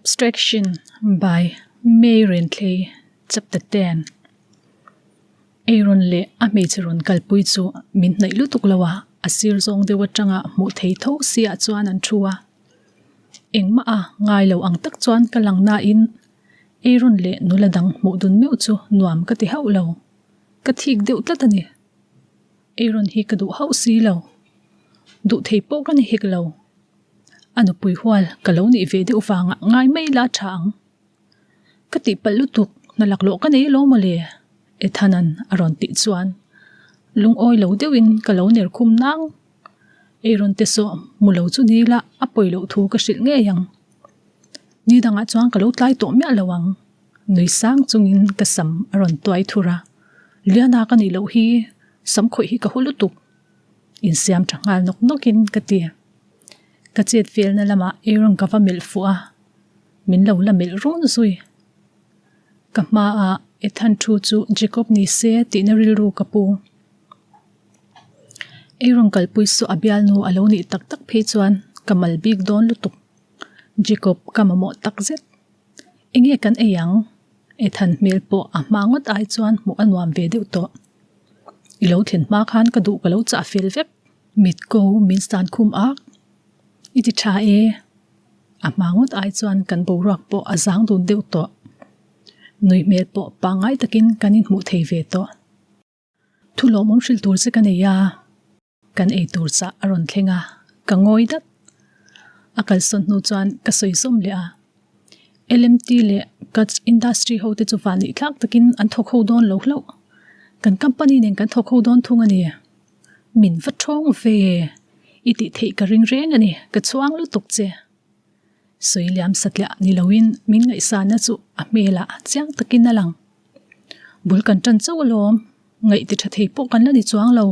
Abstraction by May Renthlei Chapter 10 Aaron leh a hmeichhe rawn kalpui chu min hnaih lutuk lo a, a sir zawng deuh atanga hmuh thei tho si ah chuan an thu a. Engmah a ngai lo ang tak chuan ka lang nain Aaron leh nula dang hmuh dun meuh chu nuam ka ti hauh lo. Ka thik deuh tlat a ni. Aaron hi ka duh hauh si lo. Duh thei pawh ka ni hek lo. A nupui hual ka lo nih ve deuh vangah ngai mai la tha ang. Ka tihpalh lutuk, hna laklawh ka nei alawm mawle, Ethan-a'n a rawn tih chuan lungawi lo deuhin ka lo ner khum nang. Eiron te saw hmu lo chu ni la a pawi loh thu ka hrilh ngei ang. Ni dangah chuan ka lo tlai tawh miah lo ang. Nui sang chungin ka sam a rawn tuai thur a, Liana ka nih loh hi sam khawih hi ka hu lutuk. Insiam tha nghal nawk nawkin ka ti. Ka chet velna lamah eirawng ka va melh fuh a, min lo la melh run zui. Ka hmaah Ethan thu chu Jacob ni se tihna rilru ka pu. Eirawng kalpui saw a bialnu a lo nih tak tak phei chuan ka mal bik dawn lutuk. Jacob ka mamawh tak zet. Enge kan ei ang? Ethan hmel pawh a hma ngawt ai chuan hmuh a nuam ve deuh tawh. I lo thlen hma khan ka duh ka lo chah fel vek. Mit ko min san khum ak. I ti tha e. A hma ngawt ai chuan kan boruak pawh a zang dun deuh tawh. Nui hmel pawh pangngai takin kan inhmuh thei ve tawh. Thu lawmawm hrilh tur che ka nei a. Kan ei tur chah a rawn thleng a, ka ngawi dat. A kalsawn hnu chuan ka sawi zawm leh a. LMT leh Cuts Industry ho te chu vanneih tlak takin an thawk ho dawn lo hlauh. Kan company nen kan thawk ho dawn thung a ni. Min va thawng ve, i tih theih ka ring reng a ni, ka chhuang lutuk che. Sawi liam satliah ni loin min ngaihsana chu a hmelah chiang takin a lang. Bul kan tan chauh alawm, ngaih ti tha thei pawh kan la ni chuang lo.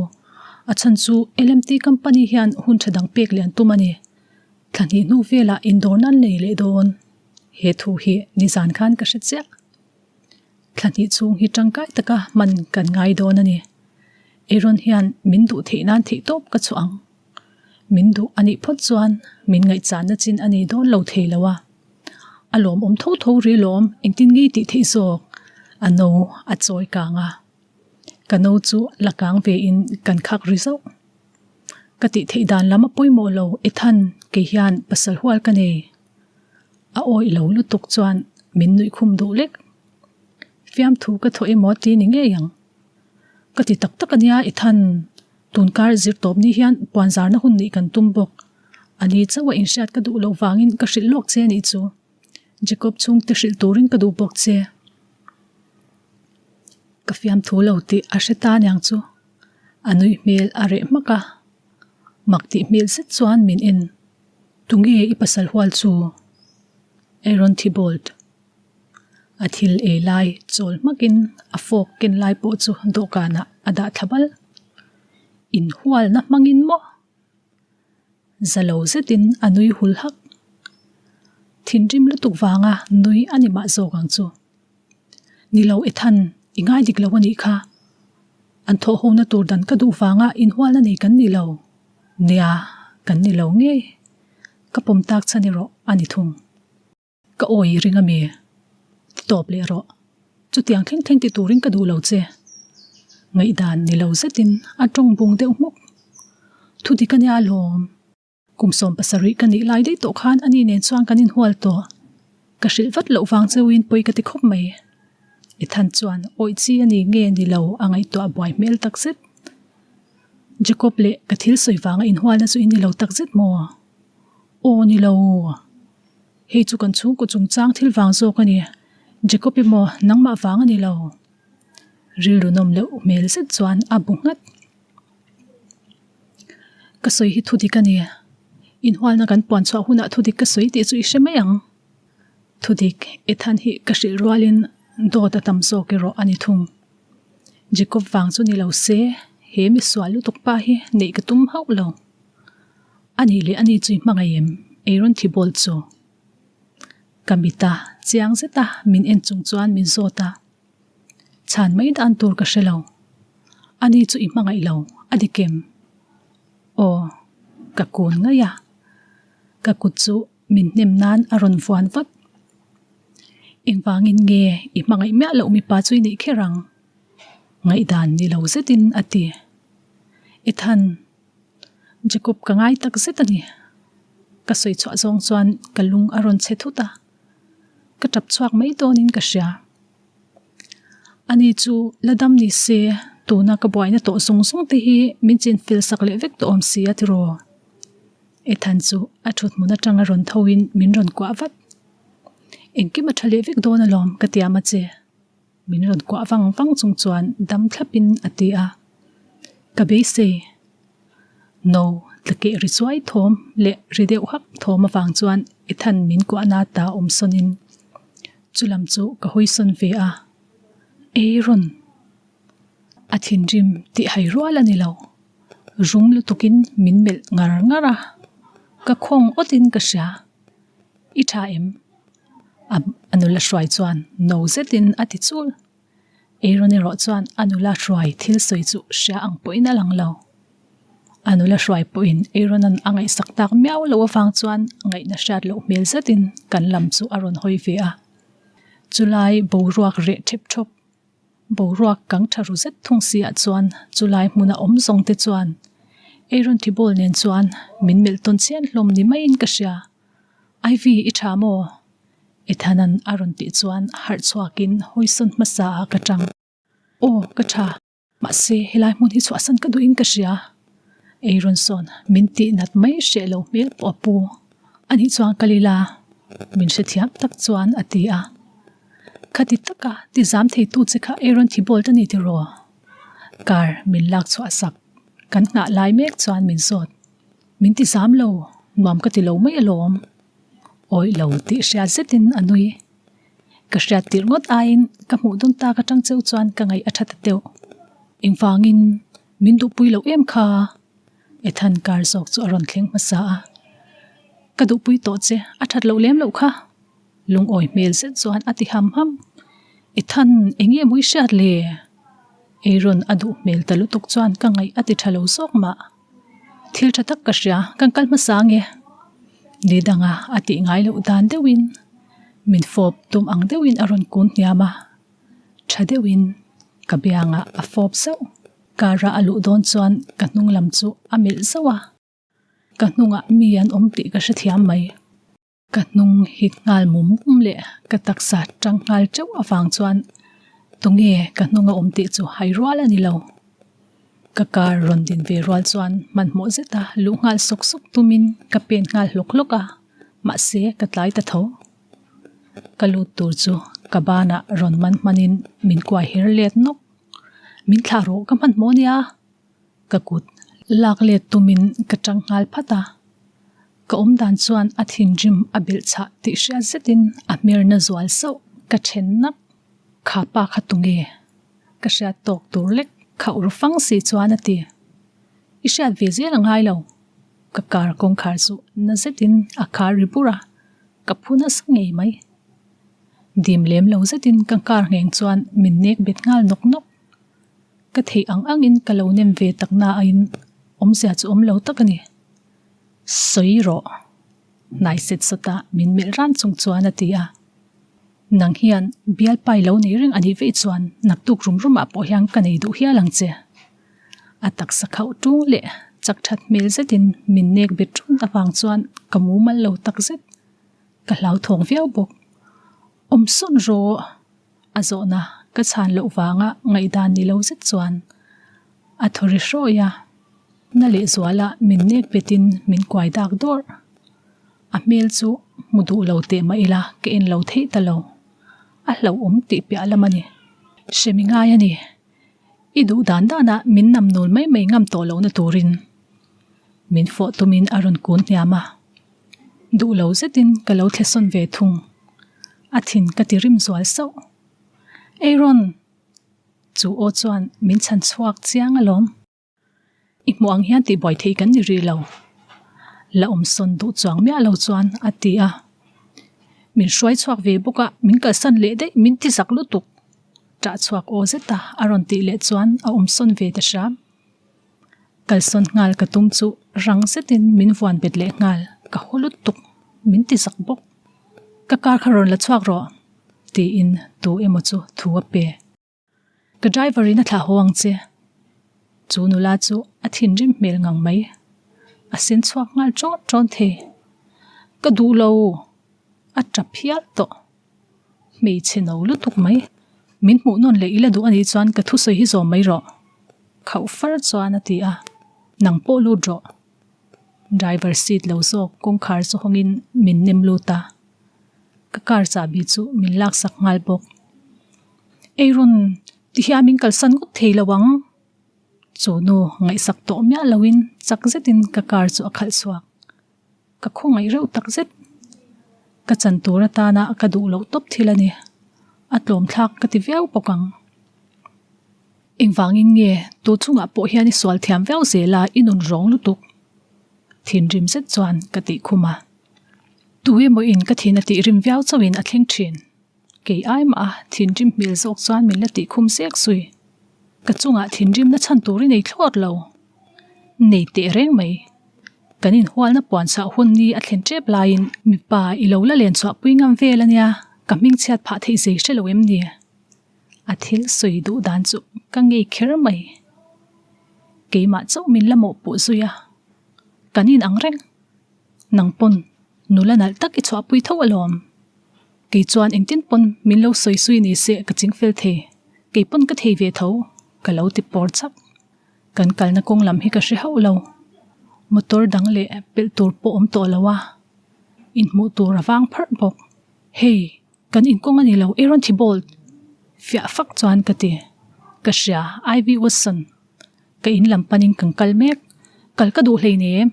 A chhan chu LMT company hian hun tha dang pek lian tum a ni. Thla hnih hnu velah indawr nan nei leh dawn. He thu hi nizan khan ka hre chiah. Thla hnih chhung hi tangkai taka hman kan ngai dawn a ni. Aaron hian min duh theih nan theihtawp ka chhuah ang. Min duh a nih phawt chuan min ngaihchahna chin a ni dawn lo thei lo a. A lawmawm tho tho ri lawm, engtin nge tih theih zawk? A no a chawi kang a. Ka no chu la kang ve in kan khak ri zauh. Ka tih theih dan lam a pawimawh lo, Ethan, kei hian pasal hual ka nei. A awih lo lutuk chuan min nuih khum duh lek. Fiamthu ka thawh emaw ti ni ngei ang. Ka ti tak tak ania Ethan, tunkar zir tawp ni hian puanzarna hun nih kan tum bawk. A ni chauh a inhriat ka duh loh vangin ka hrilh lawk che anih chu. Jacob chhungte hrilh turin ka duh bawk che. Ka fiamthu lo tih a hre ta aniang chu. A nui hmel a reh hmak a. Mak tih hmel zet chuan min en. Tunge i pasal hual chu? Aaron Thibault. A thil ei lai chawl hmakin a fork ken lai pawh chu dawhkanah a dah thla bal. Inhualna hmangin maw? Za lo zetin a nui hul hak. Thinrim lutuk vanga nui a ni mah zawk ang chu. Ni lo Ethan, i ngai dik lo a nih kha. An thawh hona tur dan ka duh vanga inhualna nei kan ni lo. Nia, kan ni lo ngei. Ka pawm tak chhan erawh a ni thung. Ka awi ring a mi? Ti tawp leh rawh. Chutiang thleng thleng ti turin ka duh lo che. Ngaihdan ni lo zetin a tawng bung deuh hmuk. Thu dik a nia lawm. Kum 70 ka nih lai daih tawh khan ani nen chuan kan inhual tawh. Ka hrilh vat loh vang cheuhin pawi ka ti khawp mai. Ethan chuan awih chi a ni nge ni lo a ngaihtuah buai hmel tak zet. Jacob leh ka thil sawi vanga inhualna chu in ni lo tak zet maw? Aw ni lo. Hei chu kan chhungkaw chungchang thil vang zawk a ni. Jacob emaw nangmah vang a ni lo. Rilru nawm leuh hmel zet chuan a bu nghat. Ka sawi hi thudik a ni. Inhualna kan puan chhuah hunah thudik ka sawi tih chu i hre mai ang. Thudik Ethan hi ka hrilh rualin dawt a tam zawk erawh a ni thung. Jacob vang chu ni lo se, he misual lutuk pa hi neih ka tum hauh lo. A nih leh a ni chu i hmangaih em? Aaron Thibault chu ka mit a, chiang zet a min en chung chuan min zawt a. Chhan mai dan tur ka hre lo. A ni chu i hmangaih lo, a dik em? Aw, ka kun ngaih a. Ka kut chu min hnem nan a rawn vuan vat. Engvangin nge i hmangaih miah loh mipa chu i nih kher ang? Ngaihdan ni lo zetin a ti. Ethan, Jacob ka ngai tak zet a ni. Ka sawi chhuah zawng chuan ka lung a rawn chhe thut a, ka tap chhuak mai dawnin ka hria. Ani chu la dam ni se, tuna ka buaina tawh zawng zawng te hi min chinfel sak leh vek tawh awm si a tiraw? Ethan chu a thut hmun atanga rawn tho in min rawn kuah vat. Engkim a tha leh vek dawn alawm ka tiam a che. Min rawn kuah vang vang chung chuan dam thlap in a ti a. Ka beisei. No, tla keh ri chuai thawm leh ri deuh hak thawm avang chuan Ethan min kuahna ta awm sawn in chu lam chu ka hawi sawn ve a. Ei rawn. A thinrim tih hai rual a ni lo. Rum lutukin min melh ngar ngar a, ka khawng awtin ka hria. I tha em? A a nula hruai chuan no zetin a ti chul. Aaron erawh chuan a nula hruai thil sawi chu hria ang pawhin a lang lo. A nula hruai pawhin Aaron-a'n a ngaihsak tak miau loh avang chuan ngaihna hriat loh hmel zetin kan lam chu a rawn hawi ve a. Chulai boruak reh thep thawp. Boruak kang tha ru zet thung si ah chuan chulai hmuna awm zawng te chuan Aaron Thibault nen chuan min melh tawn chian hlawm ni maiin ka hria. Ivy i tha maw? Ethan-a'n a rawn tih chuan harh chhuakin hawisawn hmasa ah ka tang. Aw ka tha. Mahse helai hmun hi chhuahsan ka duhin ka hria. Aaron sawn min tih nat mai hreh lo hmel pawh a pu. Anih chuan kal ila min hrethiam tak chuan a ti a. Khati taka ti zam theitu che kha Aaron Thibault a ni tiraw? Car min lak chhuah sak. Kan nghah lai mek chuan min zawt. Min ti zam lo, nuam ka ti lo mai alawm. Awih lo tih hriat zetin a nui. Ka hriat tirh ngawt aiin ka hmuh dawn tak atang cheu chuan ka ngaih a tha ta deuh. Engvangin min duhpui loh em kha? Ethan car zawk chu a rawn thleng hmasa a. Ka duhpui tawh che, a that loh lem loh kha. Lungawi hmel zet chuan a ti ham ham. Ethan, eng nge maw i hriat le? Aaron a duh hmel ta lutuk chuan ka ngaih a ti tha lo zawk mah. Thil tha tak ka hria, kan kal hmasa ange. Ni danga a tih ngai loh dan deuhin min fawp tum ang deuhin a rawn kun hniam a, tha deuhin ka biangah a fawp zauh. Car-a a luh dawn chuan ka hnung lam chu a melh zauh a, ka hnungah mi an awm tih ka hrethiam mai. Ka hnung hit nghal mum mum leh ka taksa tang nghal teuh avang chuan tunge ka hnung a awm tih chu hai rual a ni lo. Ka car rawn din ve rual chuan hmanhmawh zeta luh nghal sawk sawk tumin ka pen nghal hlawk hlawk a, mahse ka tlai ta tho. Ka lut tur chu ka banah rawn man hmanin min kuai her let nawk. Min thlah rawh ka hmanhmawh nia. Ka kut lak let tumin ka tang nghal phat a, ka awm dan chuan a thinrim a belh chhah tih hriat zetin a hmerna zual sauh ka then nak. Kha pa kha tunge? Ka hriat tawk tur lek kha ur fang si chuan a ti. I hriat ve zel a ngai lo. Ka car kawngkhar chu na zetin a khar ri bur a, ka phu nasa ngei mai. Dim lem lo zetin ka car ngheng chuan min nek bet nghal nawk nawk. Ka theih ang angin ka lo nem ve tak na aiin awmzia chu awm lo tak a ni. Sawi rawh. Hnai set sawta min melh ran chung chuan a ti a. Nang hian bialpai lo nei reng a nih veih chuan naktuk rum rumah pawh hian ka nei duh hial ang che. A taksa khauh ṭung leh chak ṭhat hmel zetin min nek bet ṭun avang chuan ka mumal lo tak zet. Ka hlauthawng viau bawk. Awm sawn rawh. A zawhna ka chhan loh vanga ngaihdan ni lo zet chuan a thaw ri hrawi a, na lehzuala min nek betin min kuai dak dawrh. A hmel chu hmu duh lo teh mah ila ka en lo theih ta lo. A hlauhawm tih piah lam a ni. Hremi ngai a ni. I duh dan danah min nam nul mai mai ngam tawh lohna turin min fawh tumin a rawn kun hniam a. Duh lo zetin ka lo thlesawn ve thung. A thin ka ti rim zual sauh. Aaron! Chu aw chuan min chhan chhuak chiang alawm. I hmuh ang hian tihbuai thei kan ni rih lo. La awm sawn duh chuang miah lo chuan a ti a. Min hruai chhuak ve bawk a, min kalsan leh daih min ti zak lutuk. Ṭah chhuak aw zeta a rawn tih leh chuan a awm sawn ve ta hram. Kalsawn nghal ka tum chu rang zetin min vuan bet leh nghal, ka haw lutuk, min ti zak bawk. Ka car kha rawn la chhuak rawh. Tiin tu emaw chu thu a pe. Ka driver in a thlah haw ang che. Chu nula chu a thinrim hmel ngang mai. A sen chhuak nghal ṭawn ṭawn thei. Ka duh lo. A tap hial tawh. Hmeichhe no lutuk mai. Min hmuh nawn leh ila duh anih chuan ka thusawi hi zawm mai rawh. Khauh far chuan a ti a. Nang pawh lut rawh. Driver seat lo zawk kawngkhar chu hawngin min nem lut a. Ka car chahbi chu min laksak nghal bawk. Ei rawn ti hian min kalsan ngawt thei lo ang. Chu nu ngaihsak tawh miah loin chak zetin ka car chu a khalh chhuak. Ka khawngaih reuh tak zet. Ka chan tur atana ka duh loh tawp thil a ni. A tlawm thlak ka ti viau bawk ang. Engvangin nge tu chungah pawh hian i sual thiam viau zel a i nun rawng lutuk. Thinrim zet chuan ka tih khum a. Tu emaw in ka thin a tih rim viau chauhin a thleng thin. Kei ai mah a thinrim hmel zawk chuan min la tih khum zek zui. Ka chungah thinrimna chhan tur i nei thlawt lo. Nei teh reng mai. Kan inhualna puan chhuah hun ni a thlen tep laiin mipa i lo la len chhuah pui ngam vel a nia, ka hming chhiat phah theih zei hre lo em ni? A thil sawi duh dan chu ka ngei kher mai. Keimah chauh min la mawhpuh zui a, kan in ang reng. Nang pawn nula nalh tak i chhuahpui tho alawm. Kei chuan engtin pawn min lo sawi sui ni se ka ching fel thei. Kei pawn ka thei ve tho, ka lo ti pawr chak. Kan kalna kawng lam hi ka hre hauh lo. Motor dang leh pelh tur pawh awm tawh lo a, inhmuh tur a vang pharh bawk. Hei, kan inkawng a ni lo, Aaron Thibault! Fiah fak chuan ka ti. Ka hria, Ivy Watson. Ka in lam panin kan kal mek. Kal ka duh hleinem.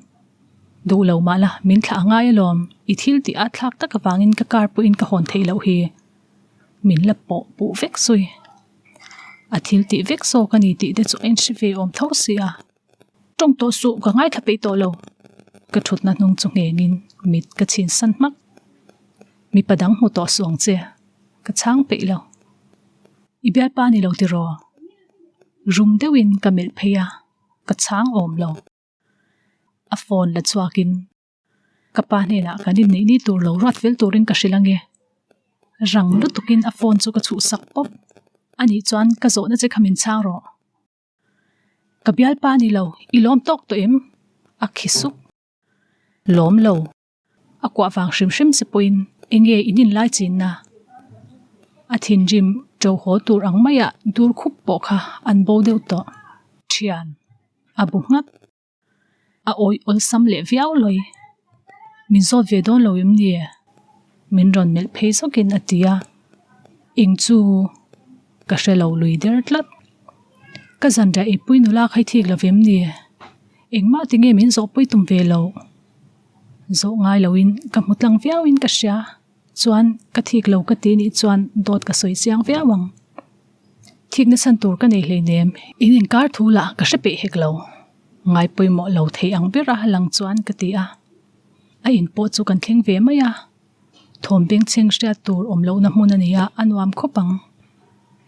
Duh lo mah la, min thlah a ngai alawm. I thil tih a thlak tak avangin ka car pawhin ka hawn theih loh hi. Min la pawh puh vek zui. A thil tih vek zawk a ni tih te chu a inhre ve awm tho si a. Tawng tawh suh, ka ngaithla peih tawh lo. Ka thutna hnung chu nghengin mit ka chhin san hmak. Mipa dang hmu tawh suh ang che. Ka chhang peih lo. I bialpa ni lo tiraw? Rum deuhin ka melh phei a, ka chhang awm lo. A phone la chhuakin ka pa hnenah kan inneih ni tur lo ruat fel turin ka hrilh ange. Rang lutukin a phone chu ka chhuhsak pawp. Anih chuan ka zawhna che kha min chhang rawh. Ka bialpa ni lo, i lawm tawk tawh em? A khi sup. Lawm lo. A kuah vang hrim hrim che pawhin enge in inlai chinna? A thinrim ṭo haw tur ang maia dur khup pawh kha an bo deuh tawh. Ṭhian a bu nghat. A awih awlsam leh viau lawi. Min zawt ve dawn lo em ni? Min rawn melh phei zawkin a ti a. Eng chu ka hre lo lui der tlat. Ka zanriah eipui nula kha i thik lo vem ni? Engmah tinge min zawhpui tum ve loh? Zawh ngai loin ka hmu tlang viauin ka hria. Chuan ka thik lo ka ti nih chuan dawt ka sawi chiang viau ang. Thik nasan tur ka nei hleinem, in inkar thu lah ka hre peih hek lo. Ngai pawimawh lo thei ang bera lang chuan ka ti a. A in pawh chu kan thleng ve mai a. Thawm bengchheng hriat tur awm lohna hmun a ni a, a nuam khawp ang.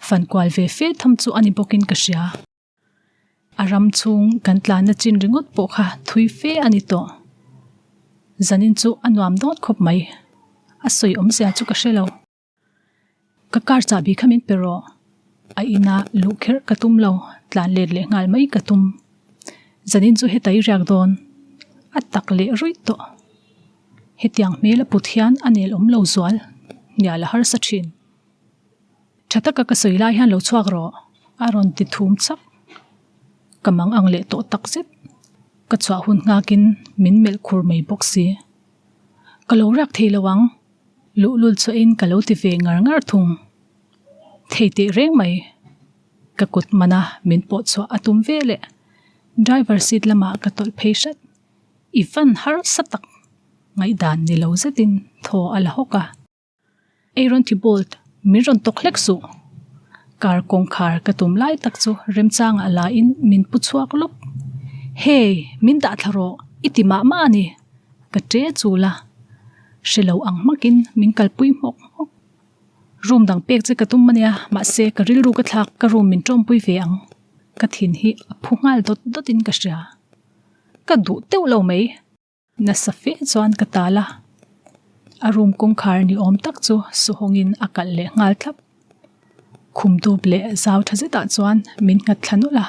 Fan kual ve fe tham chu a ni bawkin ka hria. A ram chhung kan tlanna chin ringawt pawh kha thui fe a ni tawh. Zanin chu a nuam dawn khawp mai. A sawi awmzia chu ka hre lo. Ka car chahbi kha min pe rawh. A ina luh kherh ka tum lo, tlan let leh nghal mai ka tum. Zanin chu heta i riak dawn. A tak leh ruih tawh. Hetiang hmel a put hian a nel awm lo zual. Hnial a harsa thin. Tha taka ka sawi lai hian lo chhuak rawh, a rawn ti thum chak. Ka mang ang leh tawh tak zet. Ka chhuah hun nghakin min melh khur mai bawk si. Ka lo riak thei lo ang, luhlul chhuahin ka lo ti ve ngar ngar thung. Thei teh reng mai. Ka kut mana min pawh chhuah a tum ve leh driver seat lamah ka tawlh phei hret. I van harsa tak ngaihdan ni lo zetin thaw a la hawk a. Aaron Thibault, min rawn tawk hlek suh. Car kawngkhar ka tum lai tak chu remchangah la in min pu chhuak lawp. Hey, min dah thla rawh, i ti mah mah a ni. Ka ṭe chul a. Hre lo ang hmakin min kalpui hmawk hmawk. Room dang pek che ka tum a nia, mahse ka rilru ka thlak ka room min ṭawmpui ve ang. Ka thin hi a phu nghal dawt dawt in ka hria. Ka duh teuh lo mai. Nasa fe chuan ka tal a. a room kawngkhar ni awm tak chu su hawngin a kalh leh nghal thlap. Khum dup leh zau tha zetah chuan min nghat thla nawlh a.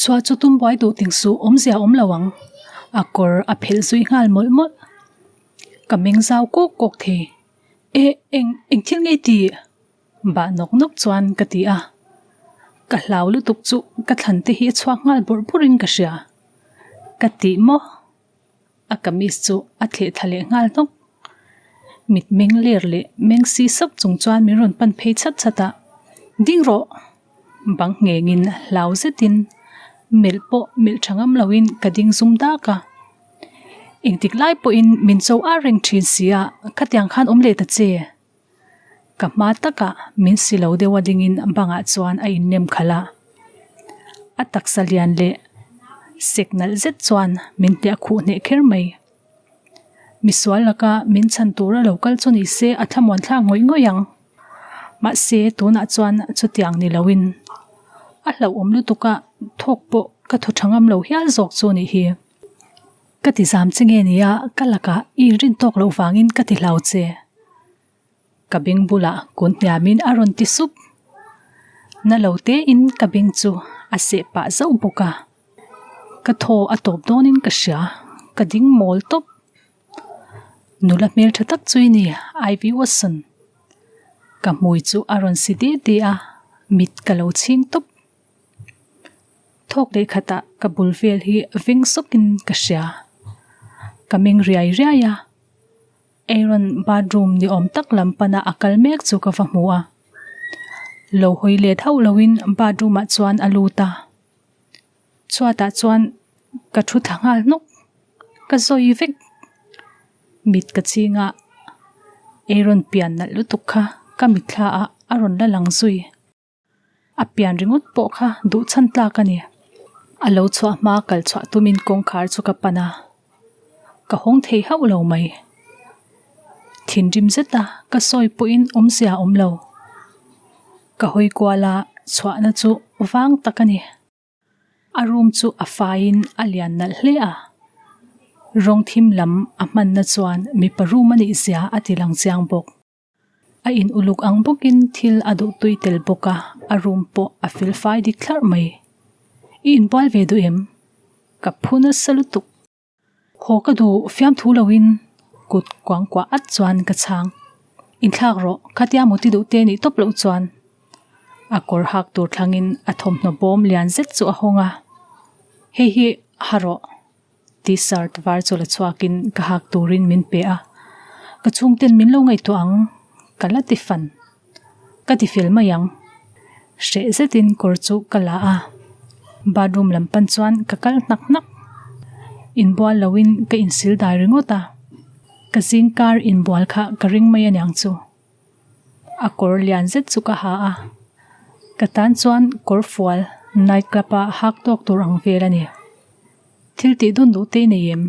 Chhuah chu tum buai duh ting suh awmzia awm lo ang. A kawr a phelh zui nghal mawlh mawlh. Ka meng zau kawk kawk thei. E eng eng thil nge tih? Bah nawk nawk chuan ka ti a. Ka hlau lutuk chu ka thlan te hi a chhuak nghal bawrh bawrhin ka hria. Ka tih maw? A kamis chu a thleh thla leh nghal hnawk. Mit meng ler leh meng si sap chung chuan min rawn pan phei chhat chhat a, Ding rawh! Bang nghengin hlau zetin melh pawh melh tha ngam loin ka ding zum dak a. Engtik lai pawhin min cho ar reng thin si a, khatiang khan awm leh ta che. Ka hma takah min si lo deuh a dingin bangah chuan a innem khalh a. A taksa lian leh sek nalh zet chuan min hliah khuh hneh kher mai. Misual laka min chhan tura lo kal chu ni se a thlamuan thlak ngawih ngawih ang. Mahse tunah chuan chutiang ni loin a hlauhawm lutuk a thawk pawh ka thaw tha ngam lo hial zawk chu nih hi. Ka ti zam che nge nia, ka lakah i inrin tawk loh vangin ka ti hlau che. Ka beng bulah kun hniamin a rawn ti sup. Na lo tein ka beng chu a seh pah zauh bawk a. Ka thaw a tawp dawnin ka hria, ka ding mawl tawp. Nula hmeltha tak chu i ni, Ivy Watson. Ka hmui chu a rawn si de de a, mit ka lo chhing tawp. Thawk leh khatah ka bul vel hi veng sawkin ka hria. Ka meng riai riai a, Aaron bathroom ni awm tak lam pana a kal mek chu ka va hmu a. Lo hawi let hauh loin bathroom ah chuan a lut a. Chhuatah chuan ka thu thla nghal hnawk, ka zawi vek. Mit ka ching a, Aaron pian nalh lutuk kha ka mitthla ah a rawn la lang zui. A pian ringawt pawh kha duh chhan tlak a ni. A lo chhuah hma kal chhuah tumin kawngkhar chu ka pan a, ka hawng thei hauh lo mai. Thinrim zeta ka sawi pawhin awmzia a awm lo. Ka hawi kual a, chhuahna chu vang tak a ni. A room chu a faiin a lian nalh hle a, rawng thim lam a hmanna chuan mipa room a nih zia a ti lang chiang bawk. A in uluk ang bawkin thil a duh tui tel bawk a, a room pawh a fel fai dik thlarh mai. I inbual ve duh em? Ka phu nasa lutuk. Haw ka duh fiamthu loin kut kuangkuah at chuan ka chhang. Inthlak rawh, khatia muti duh te nih tawp loh chuan. A kawr hak tur thlangin a thawmhnaw bawm lian zet chu a hawng a, Hei hi ha rawh. T-shirt var chu la chhuakin ka hak turin min pe a, ka chhungten min lo ngaihtuah ang, ka la ti fan. Ka ti fel mai ang. Hreh zetin kawr chu ka la a, bathroom lam pan chuan ka kal hnak hnak. Inbual loin ka insil dai ringawt a, ka zingkar inbual kha ka ring mai aniang chu. A kawr lian zet chu ka ha a, ka tan chuan kawr fual night club a hak tawk tur ang vel a ni. Thil tih dun duh te i nei em?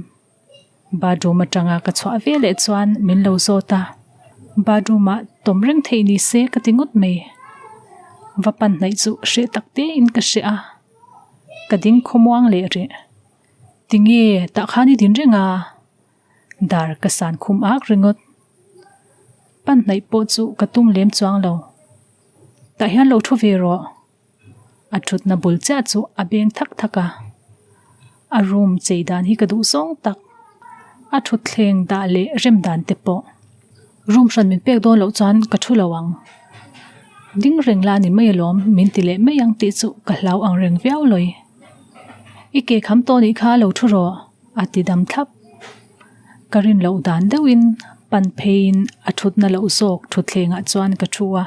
Bathroom atanga ka chhuah ve leh chuan min lo zawt a, bathroom ah tawm reng theih ni se ka ti ngawt mai. Va pan hnaih chu hreh tak te in ka hreh a, ka ding khawmuang leh rih. Tinge tah khan i din reng a? Dar ka san khum ak ringawt. Pan hnaih pawh chu ka tum lem chuang lo. Tah hian lo thu ve rawh. A thutna bul chiah chu a beng thak thak a. A room chei dan hi ka duh zawng tak. A thutthleng dah leh rem dan te pawh. Room hran min pek dawn loh chuan ka thu lo ang. Ding reng la ni mai alawm min ti leh mai ang tih chu ka hlau ang reng viau lawi. I ke kham tawh nih kha lo thu rawh. A ti dam thlap. Ka rin loh dan deuhin pan pheiin a thutna loh zawk thutthlengah chuan ka thu a.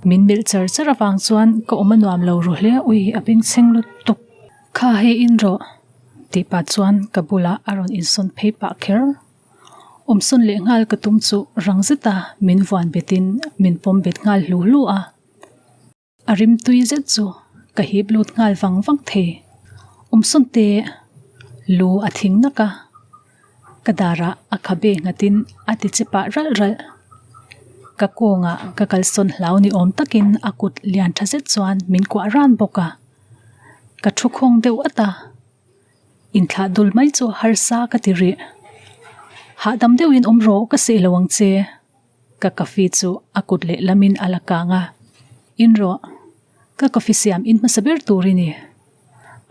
Min melh char char avang chuan ka awm a nuam lo ru hle ui a bengchheng lutuk. Kha hei in rawh tih pah chuan ka bulah a rawn insawn phei pah kher. Awmsawn leh nghal ka tum chu rang zeta min vuan betin min pawm bet nghal hlu hlu a. A rim tui zet chu ka hip lut nghal vang vang thei. Awmsawn te lu a thing nak a, ka darah a khabe nghatin a ti che pah ralh ralh. Ka kawngah ka kalsawn hlau ni awm takin a kut lian tha zet chuan min kuah ran bawk a. Ka thu khawng deuh at a, inthlah dul mai chu harsa ka ti rih. Hahdam deuhin awm rawh ka seh lo ang che. Ka coffee chu a kut lehlamin a la kang a. In rawh. Ka coffee siam in hmasa ber tur i ni.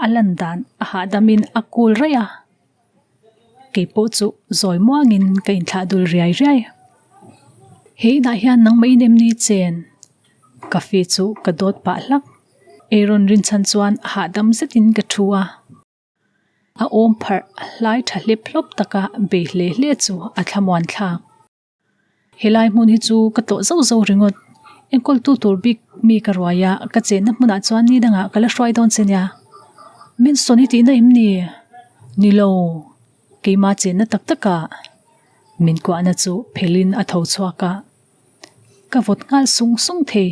A lan dan a hahdamin a cool raih a. Kei pawh chu zawi muangin ka inthlah dul riai riai. He inah hian nangmah in em ni chen? Coffee chu ka dawt pah hlak. Eiron rinchhan chuan hahdam zetin ka thu a. A awm pharh hlai tha hlep hlawp taka bei hle hle chu a thlamuan thlak. Helai hmun hi chu ka tlawh zauh zauh ringawt. Enkawltu tur bik mi ka ruai a, ka chenna hmunah chuan ni dangah ka la hruai dawn che nia. Min sawn i tihna em ni? Ni lo. Keimah chenna tak takah min kuahna chu phelin a tho chhuak a. Ka vawt nghal sung sung thei.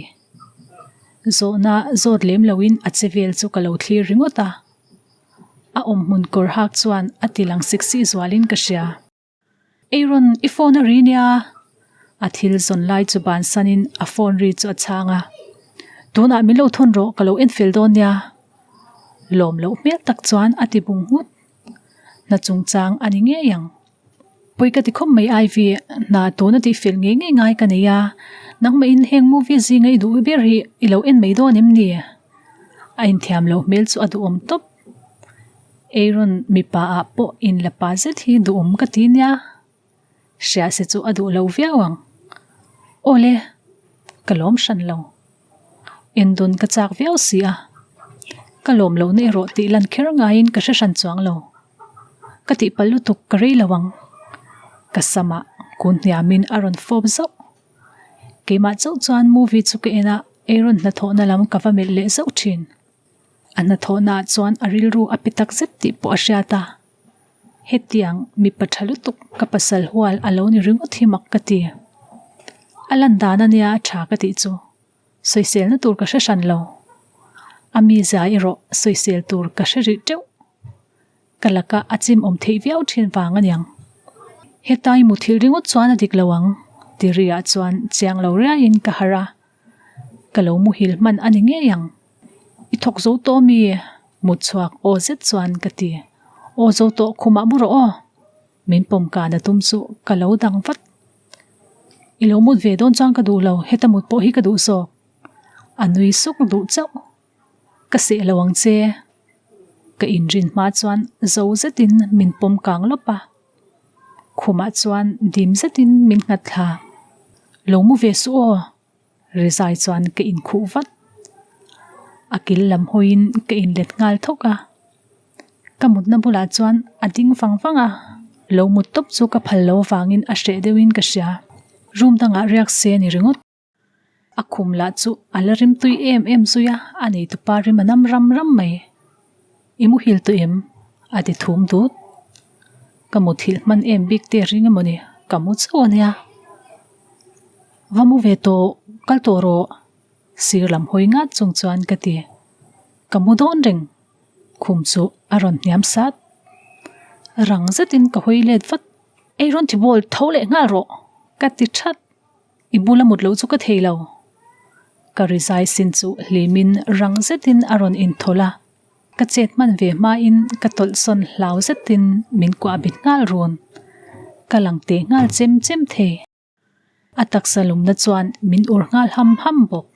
Zawhna zawt lem loin a che vel chu ka lo thlir ringawt a. A awmhmun kawr hak chuan a ti lang sik sih zualin ka hria. Aaron, i phone a ri nia! A thil zawn lai chu bansanin a phone ri chu a chhang a. Tunah min lo thawn rawh, ka lo en fel dawn nia. Lawm loh hmel tak chuan a ti bung nghut. Hna chungchang a ni ngei ang. Pawi ka ti khawp mai Ivy, hna tuna tih fel ngei ngei ngai ka nei a. Nangmahin heng movie zinga i duh ber hi i lo en mai dawn em ni? A inthiam loh hmel chu a duhawm tawp. Aaron mipa ah pawh in la pa zet hi duhawm ka ti nia. Hria se chu a duh lo viau ang. Awle, ka lawm hran lo. Endawn ka chak viau si a. Ka lawm lohna erawh tih lan kher ngaiin ka hre hran chuang lo. Ka tihpalh lutuk ka rei lo ang. Ka samah kun hniamin a rawn fawp zauh. Keimah chauh chuan movie chu ka en a, Aaron hnathawhna lam ka va melh leh zauh thin. A hnathawhnaah chuan a rilru a pe tak zet tih pawh a hriat a. Hetiang mipa tha lutuk ka pasal hual a lo ni ringawt hi mak ka ti. A lan dan ania a tha ka tih chu. Sawiselna tur ka hre hran lo. A mizia erawh sawisel tur ka hre rih teuh. Ka laka a chim awm theih viau thin vang aniang. Heta i muthilh ringawt chuan a dik lo ang, ti riah chuan chiang lo riaiin ka harh a. Ka lo muhil hman a ni ngei ang. I thawk zo tawh mi? Mut chhuak aw zet chuan ka ti. Aw zo tawh khumah mu rawh aw. Min pawm kan a tum chu ka lo dang vat. I lo mut ve dawn chuan ka duh lo, heta mut pawh hi ka duh zawk. A nui suk duh chauh. Ka seh lo ang che. Ka inrin hma chuan zo zetin min pawm kang lawp a. Khumah chuan dim zetin min nghat thla. Lo mu ve suh aw. Rizai chuan ka inkhuh vat. A kil lam hawiin ka inlet nghal thawk a. Ka mutna bulah chuan a ding vang vang a. Lo mut tawp chu ka phal lo avangin a hreh deuhin ka hria. Room dangah riak se a ni ringawt. A khum lah chu a la rim tui em em zui a, a neitupa rim a nam ram ram mai. I muhil tawh em? A ti thum dut. Ka muthilh hman em bik te ring emawni ka mu chauh a nia. Va mu ve tawh, kal tawh rawh. Sir lam hawi ngat chung chuan ka ti. Ka mu dawn reng. Khum chu a rawn hniam sat. Rang zetin ka hawi let vat. Ei rawn ti bawl tho leh nghal rawh ka ti that. I bula mut loh chu ka thei lo. Ka rizai sin chu hlimin rang zetin a rawn inthawlh a, ka chet hman ve hmain ka tawlh sawn hlau zetin min kuah bit nghal run. Ka lang teh nghal chem chem thei. A taksa lumna chuan min ur nghal ham ham bawk.